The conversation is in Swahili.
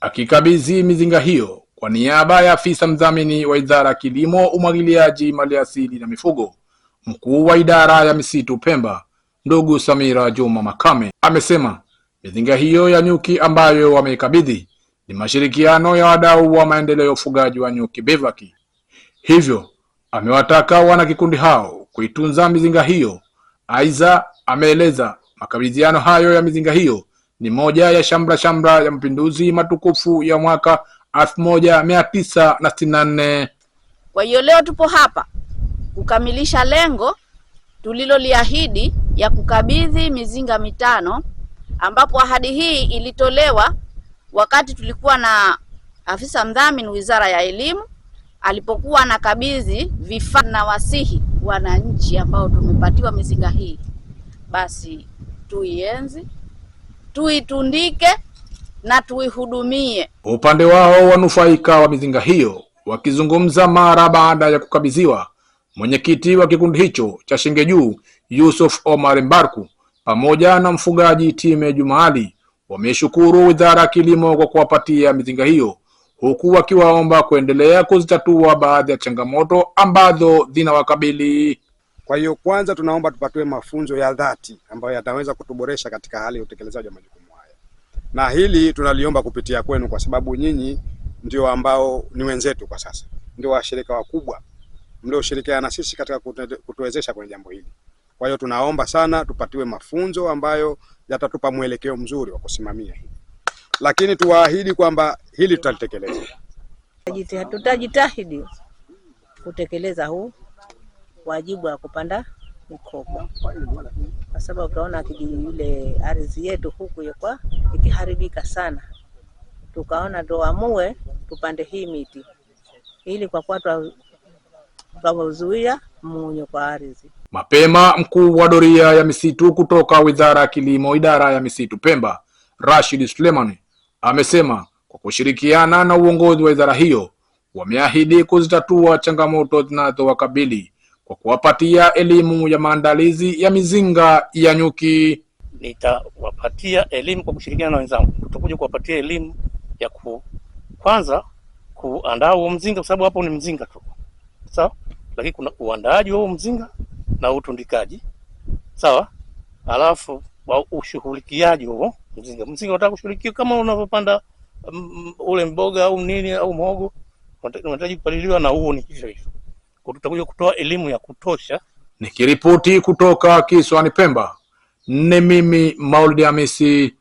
Akikabidhi mizinga hiyo kwa niaba ya afisa mdhamini wa Idara ya Kilimo, Umwagiliaji, Maliasili na Mifugo, mkuu wa idara ya misitu Pemba, ndugu Samira Juma Makame amesema mizinga hiyo ya nyuki ambayo wameikabidhi ni mashirikiano ya wadau wa maendeleo ya ufugaji wa nyuki BEVAC. Hivyo amewataka wanakikundi hao kuitunza mizinga hiyo. Aidha, ameeleza makabidhiano hayo ya mizinga hiyo ni moja ya shamra shamra ya mapinduzi matukufu ya mwaka 1964. Kwa hiyo leo tupo hapa kukamilisha lengo tuliloliahidi ya kukabidhi mizinga 5, ambapo ahadi hii ilitolewa wakati tulikuwa na afisa mdhamini Wizara ya Elimu alipokuwa anakabidhi vifaa. Na wasihi wananchi ambao tumepatiwa mizinga hii, basi tuienzi, tuitundike na tuihudumie. Upande wao wanufaika wa mizinga hiyo wakizungumza mara baada ya kukabidhiwa, mwenyekiti wa kikundi hicho cha Shenge Juu Yusuf Omar Mbarku pamoja na mfugaji Time Jumaali wameshukuru Wizara ya Kilimo kwa kuwapatia mizinga hiyo, huku wakiwaomba kuendelea kuzitatua baadhi ya changamoto ambazo zinawakabili. Kwa hiyo kwanza tunaomba tupatiwe mafunzo ya dhati ambayo yataweza kutuboresha katika hali ya utekelezaji wa majukumu haya, na hili tunaliomba kupitia kwenu, kwa sababu nyinyi ndio ambao ni wenzetu kwa sasa, ndio washirika wakubwa mlioshirikiana na sisi katika kutuwezesha kwenye jambo hili. Kwa hiyo tunaomba sana tupatiwe mafunzo ambayo yatatupa mwelekeo mzuri wa kusimamia hili, lakini tuwaahidi kwamba hili tutalitekeleza. Tutajitahidi kutekeleza huu wajibu wa kupanda mikoko, kwa sababu utaona yule ardhi yetu huku ilikuwa ikiharibika sana, tukaona tuamue tupande hii miti ili kwa kuwa twazuia mmunyo kwa ardhi. Mapema mkuu wa doria ya misitu kutoka Wizara ya Kilimo, idara ya misitu Pemba, Rashid Suleiman amesema kwa kushirikiana na uongozi wa wizara hiyo wameahidi kuzitatua changamoto zinazowakabili kwa kuwapatia elimu ya maandalizi ya mizinga ya nyuki. Nitawapatia elimu kwa kushirikiana na wenzangu, tutakuja kuwapatia elimu ya kwanza kuandaa huo mzinga, kwa sababu hapo ni mzinga tu, sawa, lakini kuna uandaaji wa huo mzinga na utundikaji, sawa, alafu wa ushughulikiaji huo mzinga. Mzinga unataka kushughulikiwa kama unavyopanda ule mboga au nini au mhogo, unahitaji kupaliliwa, na huo ni hivyo hivyo. Kwa tutakuja kutoa elimu ya kutosha. Nikiripoti kutoka kisiwani Pemba, ni mimi Maulidi Hamisi.